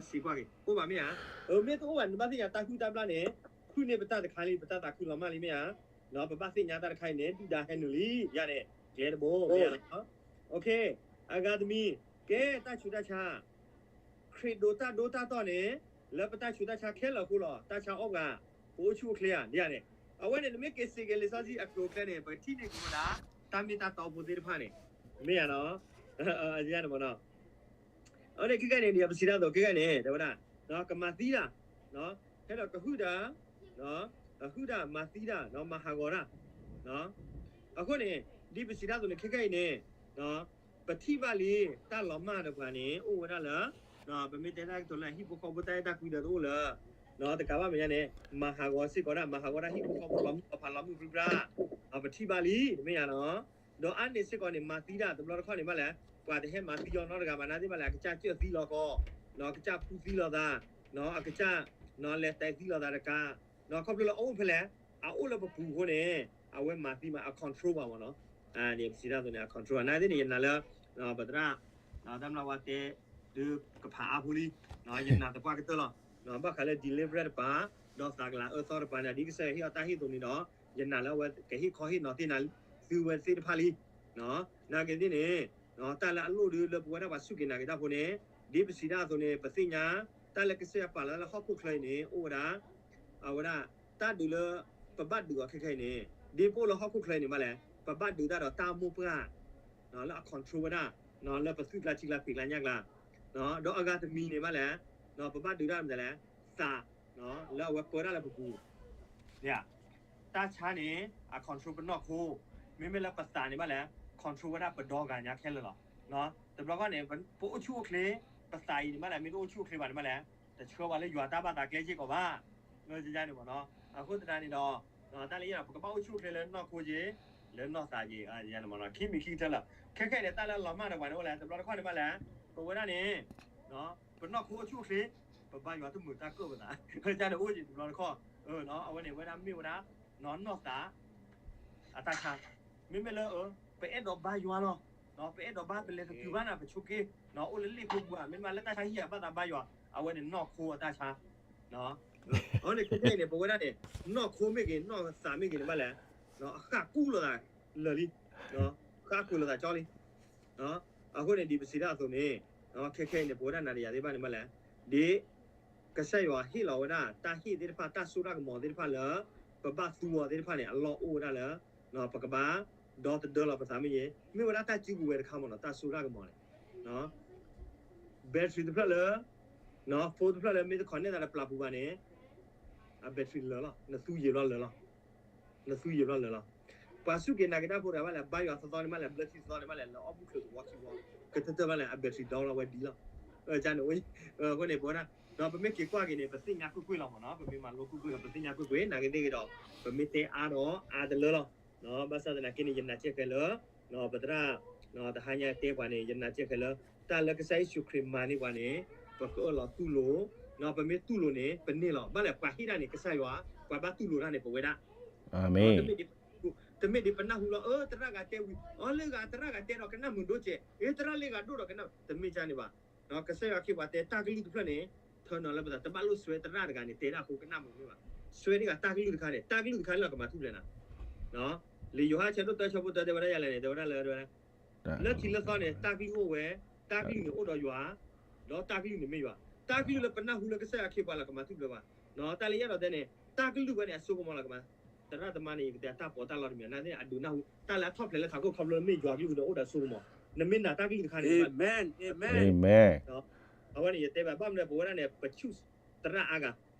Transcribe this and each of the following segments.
စံးကွၢ်က့ၤ အိၣ်ဘၣ်မ့ၢ်ဧါ. မ့ၢ်တအိၣ်ဘၣ် နဘၣ်သ့ၣ်ညါတၢ်ဟုၣ်တၢ်ဘျၣ်န့ၣ် ခုၣ်န့ၢ်ပတၢ်တခါလံ ပတၢ်သးခုလီၤမၢ်လံမ့ၢ်ဧါ. ပဘၣ်သ့ၣ်ညါတၢ်တခါအံၤန့ၣ် ဒုၣ်ဒါဟဲနုာ်လံ ယၤန့ၣ် ကျဲတဘိ မ့ၢ်ဧါ. အဂၤတမံၤ ကဲတၢ်ဆူးတၢ်ဆါ ခရံာ်ဒိးတၢ်ဒိတၢ်တီၢ်န့ၣ် လၢပတၢ်ဆူးတၢ်ဆါခဲလၢာ်အဃိလီၤ. တၢ်ဆါအီၣ်ပှၤ ပအိၣ်ဆူၣ်အိၣ်ချ့ဧါ ဒ်န့ၣ်. အဝဲန့ၣ် နမ့ၢ်က့ၤစံးက့ၤလံာ်စီဆှံအကျိၤအကျဲန့ၣ် ပကထံၣ်န့ၢ်က့ၤဝဲဒၣ် တၢ်မ့ၢ်တၢ်တီဖိသ့ၣ်တဖၣ်န့ၣ် မ့ၢ်ဧါနီၤ. အဝဲန့ၣ်ခဲကနံၣ်န့ၣ် ဒီးပစံးတၢ်အသိးခဲကနံၣ်န့ၣ် တဲဝဲဒၣ် ကမၤသံတၢ် ဟဲဒီးကဟုၣ်တၢ် ကဟုၣ်တၢ် မၤသံတၢ် မၤဟးဂီၤတၢ်. အဃိန့ၣ် ဒ်ပစံးတၢ်အသိးန့ၣ် ခဲကနံၣ်အံၤန့ၣ် ပထံၣ်ဘၣ်လံ တၢ်လီၤမၢ်ဒီးပှၤန့ၣ် အိၣ်ဝဲဒၣ်လၢ ပမ့ၢ်တဲတၢ်ကတိၤလၢ ဟံၣ်ဖိဃီဖိတၢ်အဲၣ်တၢ်ကွံဒီးတအိၣ်လၢ တကးဘၣ်မဲာ်ညါန့ၣ် မၤဟးဂီၤစ့ၢ်ကီးဒၣ် မၤဟးဂီၤဒၣ်ဟံၣ်ဖိဃီဖိလီၤမုၢ်လီၤဖးလီၤမုၢ်ပြံပြါ ပထံၣ်ဘၣ်လံ တမ့ၢ်ညါနီၤ. ဒီးအါန့ၢ်စ့ၢ်ကီးန့ၣ် မၤသံတၢ်တဘျီတခီၣ်န့ၣ်ဘၣ်လဲၣ် ပှၤတဟဲမၤသံအီၤနီတဂၤဘၣ် နာ်သ့ၣ်ဘၣ်လဲၣ် အကစၢ်ကၢၢ်သံလီၤကီး အကစၢ်ဖူသံလိာ်သး အကစၢ် လဲၤတဲသံလိာ်သးတကး ခီဖျိလၢအအိၣ်ဖဲလဲၣ် အအိၣ်လၢပပူၤအဃိန့ၣ် အဝဲမၤသံမး အ control ပှၤမ့ၢ်နီၤ. န့ၣ် ပစံးတၢ်အသိးန့ၣ် အ control နာ်သ့ၣ်န့ၣ် ယနာ်လၢ ပသရၣ် တၢ်မျၢ်ဝါတဲ ဒုးကဖးအါဖိလံ ယနာ်သပှၢ်ကတၢၢ်လီၤ. ဘၣ်ဃးလၢ deliberate တပၤ ဒီးသးကလၤအၢသီတပၤန့ၣ် ဒ်ကစၢ်ယွၤဟ့ၣ်အီၤတၢ်ဟ့ၣ်အသိးန့ၣ်ဒီး ယနာ်လၢအဝဲကဟ့ၣ်ခီဟ့ၣ်နီၤသ့ၣ်နၤ သုဝဲသ့ၣ်တဖၣ်လံ. နာ်က့သ့ၣ်န့ၣ် တၢ်လၢအလိၣ်ဒုးလၢပဝဲဒၣ်ပှၤစူၢ်က့ၤနာ်က့ၤတၢ်ဖိန့ၣ် ဒ်ပစံးတၢ်အသိးန့ၣ် ပသ့ၣ်ညါ တၢ်လၢကစၢ်ယွၤပာ်လီၤတၢ်လၢဟီၣ်ခိၣ်ချၢအံၤန့ၣ် အိၣ်ဝဲဒၣ် အဝဲဒၣ် တၢ်ဒုးလၢ ပဘၣ်ဒုးအီၤခဲခဲအံၤန့ၣ် ဒ်ပအိၣ်လၢဟီၣ်ခိၣ်ချၢအံၤန့ၣ်ဘၣ်လဲၣ် ပဘၣ်ဒုးတၢ်ဒီးတၢ်မိၢ်ပှၢ် လၢအ control ဝဲဒၣ် လၢပသွံၣ်ကျါထံကျါဖံးကျါညၣ်ကျါ ဒီးအဂၤတမံၤန့ၣ်ဘၣ်လဲၣ် ပဘၣ်ဒုးတၢ်မနုၤလဲၣ် သး လၢအဝဲပၢတၢ်လၢပပူၤ တၢ်ဆါန့ၣ် အ control ပနီၢ်ခိ မ့မ့ၢ်လၢပသးန့ၣ်ဘၣ်လဲၣ် control ဝဲဒၣ်ပဒီဂၤညါခဲလၢာ်လီၤ. တဘျီခီန့ၣ် ပအိၣ်ဆူၣ်အိၣ်ချ့ ပသးအံၤန့ၣ်ဘၣ်လဲၣ် မ့ၢ်တအိၣ်ဆူၣ်အိၣ်ချ့ဘၣ်န့ၣ်ဘၣ်လဲၣ် တဆှၢပှၤလၢယွၤတၢ်ဘၣ်သးကျဲစ့ၢ်ကီးဘၣ် န့ၣ်မ့ၢ်နီၤ. အဃိသတးန့ၣ်ဒီး တၢ်လၢယဲဒီး ပကဘၣ်အိၣ်ဆူၣ်အိၣ်ချ့လၢနီၢ်ခိက့ၤ လၢနီၢ်သးက့ၤ န့ၣ်မ့ၢ်နီၤ ခံမံၤခံကတၢၢ်လၢ ခဲခဲအံၤန့ၣ် တၢ်လၢအလီၤမၢ်ဒီးပှၤန့ၣ်အိၣ်လဲၣ် တဘျီတခီၣ်န့ၣ်ဘၣ်လဲၣ် ပဝဲဒၣ်န့ၣ် ပနီၢ်ခိအိၣ်ဆူၣ်အိၣ်ချ့ ပဘါယွၤတမုာ်တၢ်ကၢၣ်ပသး န့ၣ်အိၣ်က့ၤတဘျီတခီၣ် အဝဲန့ၣ်ဝဲဒၣ်မ့ၢ်ဝဲဒၣ် နီၢ်သး အတၢ်ဆါ မ့မ့ၢ်လၢ ပအဲၣ်ဒိးဘါယွၤလီၤ ပအဲၣ်ဒိးဘါပလဲၤသကုၤဘၣ်နၤ ပဆိးက့ အိၣ်လၢလ့ၣ်ဖိပူၤဧါ မ့မ့ၢ်လၢတၢ်ဆါဟံၣ်ဧါ ဘၣ်သးဘါယွၤ အဝဲန့ၣ်နီၢ်ခိအတၢ်ဆါ အဝဲန့ၣ်ခဲခဲအံၤန့ၣ် ပဝဲဒၣ်န့ၣ် နီၢ်ခိမ့ၢ်ဂ့ၤ နီၢ်သးမ့ၢ်ဂ့ၤန့ၣ်ဘၣ်လဲၣ် အဃၣ်ကူၣ်လိာ်သးလၢာ်လံ ဃၣ်ကူၣ်လိာ်သးကၠီလံ အဃိန့ၣ် ဒ်ပစံးတၢ်အသိးန့ၣ် ခဲခဲအံၤန့ၣ် ပဝဲဒၣ်နၤဒီးယၤသ့ၣ်တဖၣ်န့ၣ်ဘၣ်လဲၣ် ဒ် ကစၢ်ယွၤဟ့ၣ်လီၤဝဲဒၣ် တၢ်ဟ့ၣ်သ့ၣ်တဖၣ် တၢ်စိတၢ်ကမီၤသ့ၣ်တဖၣ်လၢ ပဘၣ်သူအီၤသ့ၣ်တဖၣ်န့ၣ် အလီၢ်အိၣ်ဝဲဒၣ်လၢ ပကဘၣ် ဒီသဒၢလီၤပသးမ့ၢ်ဂ့ၤ မ့ၢ်ဝဲဒၣ်တၢ်စုကဝဲၤတခါမ့ၢ်နီၤ တၢ်စိတၢ်ကမီၤန့ၣ် battery တဖျၢၣ်လၢ phone တဖျၢၣ်လၢမ့ၢ်တ connect သးဒီးပျၢ်ပူၤဘၣ်န့ၣ် အ battery လၢာ်လီၤ နသူယံာ်ဘျီလၢာ်လီၤ နသူယံာ်ဘျီလၢာ်လီၤ ပှၤစူၢ်က့ၤနာ်က့ၤတၢ်ဖိတဂၤဘၣ်လဲၣ် ဘါယွၤသီသီန့ၣ်ဘၣ်လဲၣ် ဘျၢထံသီန့ၣ်ဘၣ်လဲၣ် လၢအီၣ်ဘူၣ်ချုးသဝီခံဝီ ကတၢၢ်တၢၢ်ဘၣ်လဲၣ် အ battery down လီၤဝဲဒ်လီၤ အန့ၣ် အဃိန့ၣ် ပဝဲဒၣ် ဒီးပမ့ၢ်က့ၤကွၢ်က့ၤန့ၣ် ပသ့ၣ်ညါကွ့ၢ်ကွ့ၢ်လီၤမ့ၢ်နီၤ ပမ့ၢ်မၤလိကွ့ၢ်ကွ့ၢ်ဒီး ပသ့ၣ်ညါကွ့ၢ်ကွ့ၢ် နာ်က့ၤသ့ၣ်ဂ့ၤဒီး ပမ့ၢ်တဲအါဒီးအါတလၢလီၤ ဘၣ်ဆၣ်သနာ်က့န့ၣ် ယနာ်ကဲဃဲၤလၢ ပသရၣ် တဟါညါတဲပှၤန့ၣ် ယနာ်ကဲဃဲၤလၢ တၢ်လၢကစၢ်ယ့ၣ်ၡူးခရံာ်မၤန့ၢ်ပှၤန့ၣ် ပကအၢၣ်လီၤတူၢ်လိာ် ပမ့ၢ်တူၢ်လိာ်န့ၣ် ပန့ၢ်လီၤ ဘၣ်လဲၣ် ပှၤဟ့ၣ်ဒၣ်န့ၣ် ကစၢ်ယွၤ ပှၤဘၣ်တူၢ်လိာ်တၢ်န့ၣ် ပဝဲဒၣ် တမ့ၢ်ဒ်ပနၢ်ဟူလီၤ အၢ သရၣ်ဂၤတဲဝံၤ အီၤလၢဂၤ သရၣ်ဂၤတဲဒီးကနၣ်မုာ်ဒိၣ်ကဲး အ့ သရၣ်လၢဂၤဒိၣ်ဒီးကနၣ် တမ့ၢ်ကန့ၣ်ဘၣ် ကစၢ်ယွၤခ့ပှၤတဲတၢ်ကလုၢ်တဖျၢၣ်န့ၣ် ထၢနီၤလၢပသး တဘၣ်လိၣ်စွဲသရၣ်တဂၤန့ၣ် တဲဒၣ်အဃိကနၣ်မုာ်မ့ၢ်ဘၣ် စွဲဒၣ်ဂၤတၢ်ကလုၢ်တခါန့ၣ် တၢ်ကလုၢ်တခါန့ၣ်လီၤကမၤထူၣ်ဖျဲးနၤ လံာ်ယိၤဟၣ်ဆၢဒိၣ်တၢဆၢဖိတၢတဲဝဲဒၣ်ယၤလဲၣ်န့ၣ် တဲဝဲဒၣ်လၢ လၢထံးလၢသီန့ၣ် တၢ်ကလုၢ်အိၣ်ဝဲ တၢ်ကလုၢ်န့ၣ်အိၣ်ဒီးယွၤ ဒီးတၢ်ကလုၢ်န့ၣ်မ့ၢ်ယွၤ တၢ်ကလုၢ်လၢပနၢ်ဟူလၢကစၢ်ယွၤခ့ပှၤလီၤကမၤထူၣ်ဖျဲးဘၣ် တၢ်လၢယအဲၣ်ဒိးတဲန့ၣ် တၢ်ကလုၢ်ဝဲန့ၣ် အစိကမီၤလီၤကမၤ သရၣ်သမါန့ၣ် ယကတဲတၢ်ပီးတၢ်လီတမံၤ နာ်သ့ၣ်န့ၣ် အဒုးနၢ်ဟူ တၢ်လၢအထီၣ်ဖျဲးလၢထးခိၣ်ခီဖျိလၢမ့ၢ်ယွၤကလုၢ်ကဒီးအိၣ်ဒီးအစိကမီၤ နမ့ၢ်နာ်တၢ်ကလုၢ်တခါန့ၣ် အဝဲန့ၣ်ယတဲဘၣ် ဘၣ်မနုၤပဝဲဒၣ်န့ၣ် ပ choose သရၣ်အါဂၤ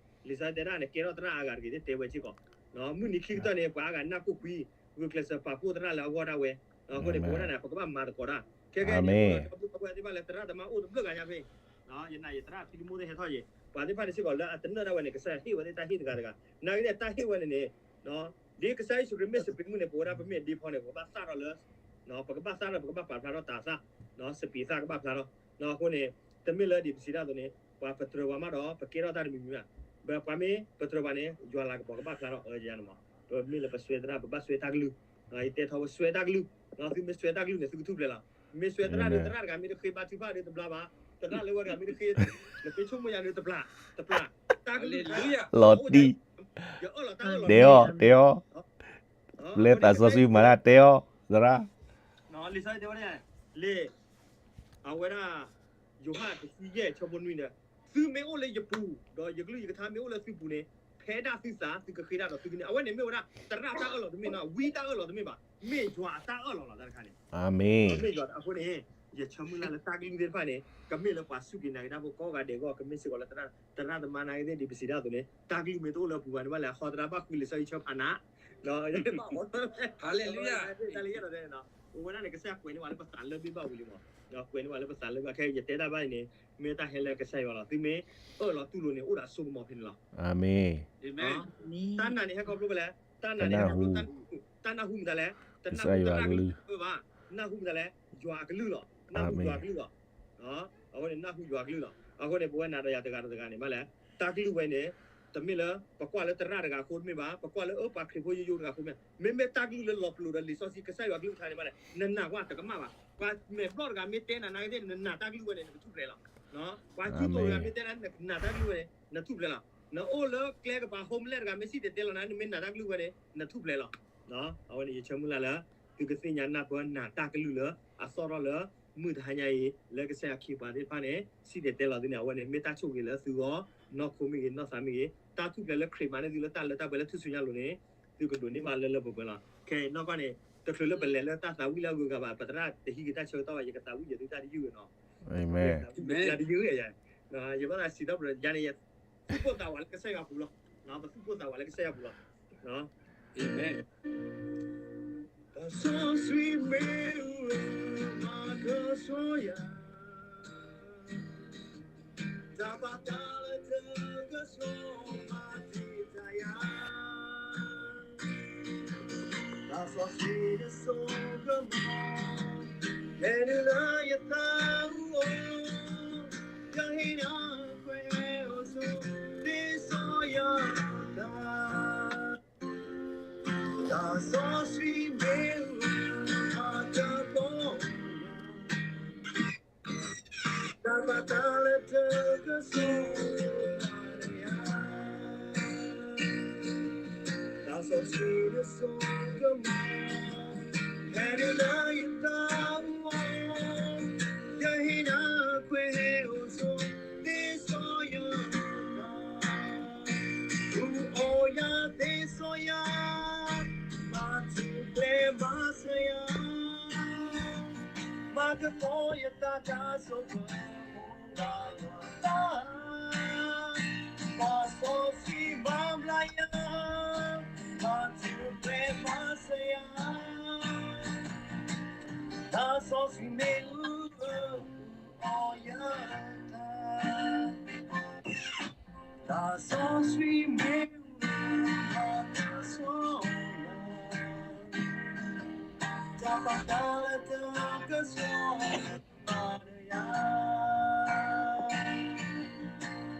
လံာ်စီဆှံတဲဒၣ်န့ၣ် ကဲထီၣ်သရၣ်အါဂၤတဂ့ၤ တဲဝဲစ့ၢ်ကီး မုၢ်နံၤခံကတၢၢ်န့ၣ် ပှၤအါဂၤနၢ်ကိၢ်ကွံ ဂုာ်ကျဲးစၢးပာ်ဖှိၣ်သရၣ်လၢအဂီၢ်ဒၣ်ဝဲ အဃိန့ၣ် ပဝဲဒၣ်န့ၣ် ပကဘၣ်မၤသကိးတၢ် ခဲခဲအံၤန့ၣ် ပဝဲသ့ၣ်တဖၣ်လၢသရၣ်သမါအိၣ်တဘျုးဂၤညါဖဲ ယနာ်ယသရၣ်ဖံလံမိၢ်သ့ၣ်ဟဲထီၣ်ယံၤ ပှၤသ့ၣ်တဖၣ်န့ၣ်စ့ၢ်ကီးလၢအတနၢၣ်ဒၣ်ဝဲန့ၣ် ကစၢ်ယွၤဟ့ၣ်ဝဲသ့ၣ်တၢ်ဟ့ၣ်တဂၤတဂၤ နာ်က့န့ၣ် တၢ်ဟ့ၣ်ဝဲန့ၣ်န့ၣ် ဒ်ကစၢ်ယ့ၣ်ၡူးခရံာ်မ့ၢ်စပံးမုၢ်န့ၣ် ပဝဲဒၣ်ပမ့ၢ်အဒ့ဖီန့ၣ် ပကဘၣ်သၣ်ထီၣ်လၢ ပကဘၣ်သၣ်ထီၣ် ပကဘၣ်ပာ်ဖျါထီၣ်တၤသၣ် စပံးသၣ်ကဘၣ်ဖျါထီၣ် အဃိန့ၣ် တမ့ၢ်လၢဒ်ပစံးတၢ်အသိးန့ၣ် ပှၤပတြၢၤပှၤမးဒီး ပကဲထီၣ်တၢ်တမံၤမံၤဘၣ် ပှၤမ့ၢ်ပတြၢၤပှၤန့ၣ် ယွၤလၤကပီၤကဘၣ်ဖျါထီၣ် ပမ့ၢ်လၢပစွဲသရၣ် ပဘၣ်စွဲတၢ်ကလုၢ် ယတဲထီၣ်ဝဲစွဲတၢ်ကလုၢ် သုမ့ၢ်စွဲတၢ်ကလုၢ်န့ၣ် သုကထူၣ်ဖျဲးလီၤ မ့ၢ်စွဲသရၣ်ဒီးသရၣ်တဂၤမ့ၢ်တဃ့ဘါထုကဖၣ်ဒီးတဘျါဘၣ် သရၣ်လၢဝဲတဂၤမ့ၢ်တဃ့, နဖဲဆိကမိၣ်ယၤန့ၣ်တပျၢ်, တပျၢ်, တၢ်ကလုၢ်တခါန့ၣ်, လီၤတံၢ်, ယအၢၣ်လီၤတၢ်အၢၣ်လီၤ, တဲအီၤ, တဲအီၤ, ပျဲသးစီဆှံမၤတၢ်တဲအီၤ, သရၣ်, လံာ်စီဆှံတဲဝဲဒၣ်, လံာ်, အဝဲဒၣ်, ယိၤဟၣ်တဆံယဲၢ်ဆၢဖိနွံန့ၣ်, သုမ့ၢ်အိၣ်လၢယပူၤ, ဒီးယကလုၢ်ယကထါမ့ၢ်အိၣ်လၢသုပူၤန့ၣ်, ဖဲဒၣ်သုသး သုကဃ့တၢ်ဒီးသုကန့ၢ်, အဝဲန့ၣ်မ့ၢ်ဝဲဒၣ် သရၣ်တၢ်အၢၣ်လီၤတမ့ၢ်နီၤ, ဝံတၢ်အၢၣ်လီၤတမ့ၢ်ဘၣ်, မ့ၢ်ယွၤအတၢ်အၢၣ်လီၤလီၤတၢ်တခါန့ၣ်, မ့ၢ်ယွၤအဃိန့ၣ်, ယဆၢမုၢ်လၢ်လၢတၢ်ကလုၢ်သ့ၣ်တဖၣ်န့ၣ်, ကမ့ၢ်လၢပှၤစူၢ်က့ၤနာ်က့ၤတၢ်ဖိကိးဂၤဒဲးအဂီၢ်, ကမ့ၢ်စ့ၢ်ကီးလၢသရၣ်, သရၣ်သမါနာ်က့ၤသ့ၣ်ဒ်ပစံးတၢ်အသိးန့ၣ်, တၢ်ကလုၢ်မ့ၢ်တအိၣ်လၢအပူၤဘၣ်န့ၣ်ဘၣ်လဲၣ်, အဃိသတးဘၣ်ဃုလံာ်စီဆှံဆၢဖးနး, ဘၣ်အီၤ, တၢ်လၢယအဲၣ်ဒိးတဲန့ၣ်, အိၣ်ဝဲဒၣ်န့ၣ် ကစၢ်ယွၤကွဲးန့ၢ်ပှၤလၢပသးလၢဘ့ၣ်ဘၣ်ဝံၤလံမး, ကွဲးန့ၢ်ပှၤလၢပသးလၢဘ့ၣ်, ခဲအံၤယတဲတၢ်ဘၣ်အံၤန့ၣ်, မ့ၢ်တၢ်ဟဲလၢကစၢ်ယွၤလီၤ, သုမ့ၢ်အၢၣ်လီၤတူၢ်လိာ်န့ၣ် အိၣ်ဒီးအစိကမီၤဖဲန့ၣ်လီၤ. အၤမ့ၣ်. တၢ်နာ်န့ၣ်ဟဲခီဖျိဖဲလဲၣ်, တၢ်နာ်န့ၣ်ဟဲခီဖျိ, တၢ်နၢ်ဟူမတၤလဲၣ်, တနၢ်ဟူသရၣ်ကလုၢ်ဘၣ်, နၢ်ဟူမတၤလဲၣ်, ယွၤအကလုၢ်လီၤ, နၢ်ဟူယွၤအကလုၢ်လီၤ. အဃိန့ၣ် နၢ်ဟူယွၤအကလုၢ်လီၤ. အဃိန့ၣ် ပဝဲနၤဒီးယၤတဂၤဒီးတဂၤန့ၣ်မးလဲၣ်, တၢ်ကလုၢ်ဝဲန့ၣ်, တမ့ၢ်လၢပကွၢ်လၢသရၣ်တဂၤအဃိတမ့ၢ်ဘၣ်, ပကွၢ်လၢအၢပှၤခရံာ်ဖိယိယိတဂၤအဃိမ့ၢ်, မ့မ့ၢ်တၢ်ကလုၢ်လၢလီၤပလိာ်ဒီးလံာ်စီဆှံကစၢ်ယွၤကလုၢ်ကထါန့ၣ်မးလဲၣ်, နနာ်ကွၢ်တကမၣ်ဘၣ်. ပှၤမဲာ်ဘျီၣ်တဂၤမ့ၢ်တဲနၤနာ်က့ၤသ့ၣ် နနာ်တၢ်ကလုၢ်ဝဲန့ၣ် နကထူၣ်ဖျဲးလီၤ. ပှၤစုတိၤတဂၤမ့ၢ်တဲနၤ နနာ်တၢ်ကလုၢ်ဝဲန့ၣ် နထူၣ်ဖျဲးလီၤ. နအိၣ်လၢကျဲကပၤ homeless တဂၤမ့ၢ်စံၣ်တဲၤတဲလီၤနၤ နမ့ၢ်နာ်တၢ်ကလုၢ်ဝဲန့ၣ် နထူၣ်ဖျဲးလီၤ. အဝဲန့ၣ်ယဆၢမုၢ်လၢ်လၢ သုကသ့ၣ်ညါနၢ်ပၢၢ်နာ်တၢ်ကလုၢ်လၢအသီၣ်ထီၣ်လၢ မုၢ်တဟါညါအံၤ လၢကစၢ်ယွၤခ့ပှၤသ့ၣ်တဖၣ်န့ၣ် စံၣ်တဲၤတဲလီၤသုန့ၣ် အဝဲန့ၣ် မ့ၢ်တၢ်ဆိၣ်ဂ့ၤလၢသုဂီၢ်, နီၢ်ခိမ့ၢ်ဂ့ၤ နီၢ်သးမ့ၢ်ဂ့ၤ, တၢ်ထူၣ်ဖျဲးလၢခရံာ်မၤန့ၢ်သုလၢတၢ်လၢတၢ်ပှဲၤလၢထူၣ်စုညါအလိၤန့ၣ် သုကဒိးန့ၢ်ဘၣ်လၢလၢပှဲၤပှဲၤလီၤ. ခဲအံၤနီၢ်ကီၢ်န့ၣ် တချုးလၢပလဲၤလၢတၢ်သးဝံၣ်လၢအဂုၤအဂၤဘၣ် ပသရၣ်တဟံးက့ၤတၢ်ဆၢကတီၢ်ဘၣ် ယကသးဝံၣ်ယသုတၢ်တယုၢ်နီၤ, ယသးဝံၣ်တၢ်တယုၢ်, ယဘၣ်သးစံးထီၣ်ပတြၢၤယၤန့ၣ် ယသူၣ်ပိၢ်သးဝးလၢကစၢ်ယွၤပူၤလီၤ. ပသူၣ်ပိၢ်သးဝးလၢကစၢ်ယွၤပူၤလီၤ. အၤမ့ၣ်. တၢ်စီဆှံမ့ၢ်အုၣ်မၤကဆှီယၤ, တၢ်ဘၣ်တၢ်လၢတၢ်ကဆှီမၤတံာ်တာ်ယၤ, တၢ်စီဆှံတစိကမီၤ ဟဲနုာ်လၢယသးအူအီၤ, ယဟ့ၣ်နၤခွဲးဟဲအိၣ်ဆိး သ့စီယၤတၢ် တၢ်စီဆှံမ့ၢ်အုၣ်မၤတၢ်ကီ, တၢ်ဘၣ်တၢ်လၢတၢ်ကဆှီမၤတံာ်ယၤ, တၢ်စီဆှံတစိကမီၤ ဟဲနုာ်လၢယသးအူအီၤ, ယဟ့ၣ်နၤခွဲးဟဲအိၣ်ဆိး သ့စီယၤတၢ် အူအီၤယၤသ့စီယၤ, မၤထူၣ်ဖျဲးမၤစၢၤယၤ, မၤကပီၤယသးတၢ်စိကမီၤ တၢ်စီဆှံမၤဘျါယၤ, မၤထူၣ်ဖျဲးမၤစၢၤယၤ, တၢ်စီဆှံမ့ၢ်အုၣ် အီယၤတၢ်, တၢ်စီဆှံမ့ၢ်အုၣ်မၤတၢ်ကဆှီယၤ, တၢ်ဘၣ်တၢ်လၢတၢ်ကဆှီမၤတံာ်ယၤ,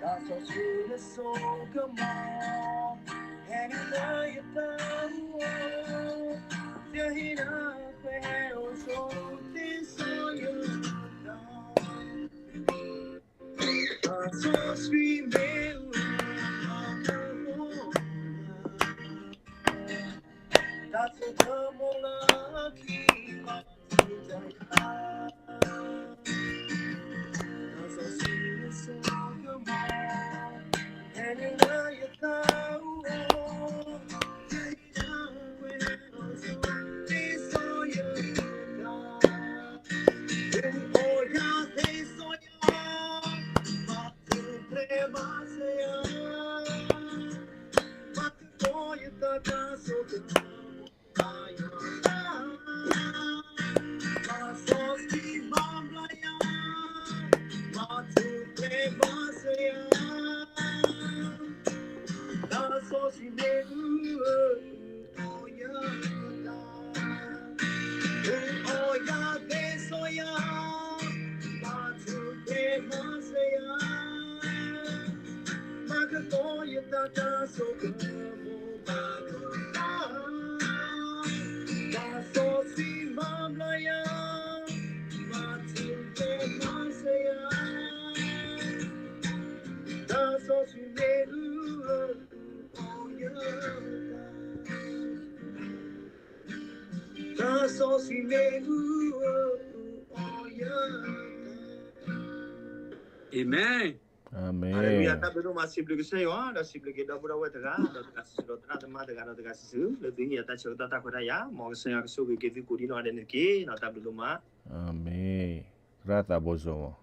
တၢ်စီဆှံတစိကမီၤ ဟဲနုာ်လၢယသးအူအီၤ, ယဟ့ၣ်နၤခွဲးဟဲအိၣ်ဆိး သ့စီယၤတၢ်, တၢ်စီဆှံမ့ၢ်အုၣ် တၢ်စိကမီၤလၢခံမၤတံာ်ယၤ, တၢ်စီဆှံတစိကမီၤ ဟဲနုာ်လၢယသးအူအီၤ, ယဟ့ၣ်နၤခွဲးဟဲအိၣ်ဆိး သ့စီယၤတၢ်, အူအီၤယၤသ့စီယၤ, မၤထူၣ်ဖျဲးမၤစၢၤယၤ, မၤကပီၤယသးတၢ်စိကမီၤ တၢ်စီဆှံမၤဘျါယၤ, မၤထူၣ်ဖျဲးမၤစၢၤယၤ, တၢ်စီဆှံမ့ၢ်အုၣ် အီယၤတၢ်, အူအီၤယၤသ့စီယၤ, မၤထူၣ်ဖျဲးမၤစၢၤယၤ, မၤကပီၤယသးတၢ်စိကမီၤဘၣ်ဒီးတၢ်, တၢ်စီဆှံမၤဘျါယၤ, မၤထူၣ်ဖျဲးမၤစၢၤယၤ စီဆှံမ့ၣ်အူအီယၤ Amen. အၤမ့ၣ်. တၢ်ဘျုးဒိၣ်မး စံးဘျုးကစၢ်ယွၤ ဒီးစံးဘျုးက့ၤဒီပုၢ်ဒီဝဲၢ်တဂၤ ဒီးတဂၤစုာ်စုာ်ဒီးသရၣ်သမါတဂၤဒီးတဂၤစုာ်စုာ် လၢသုဟ့ၣ်ယၤတၢ်ဆၢကတီၢ်တၢ်ခွဲးတၢ်ယာ် မ်ကစၢ်ယွၤကဆိၣ်ဂ့ၤက့ၤသုကိးဒံနီၢ်ဂၤဒဲးန့ၣ်တက့ၢ်. တၢ်ဘျုးဒိၣ်မး. အၤမ့ၣ်. သရၣ်သးဘိစီမး.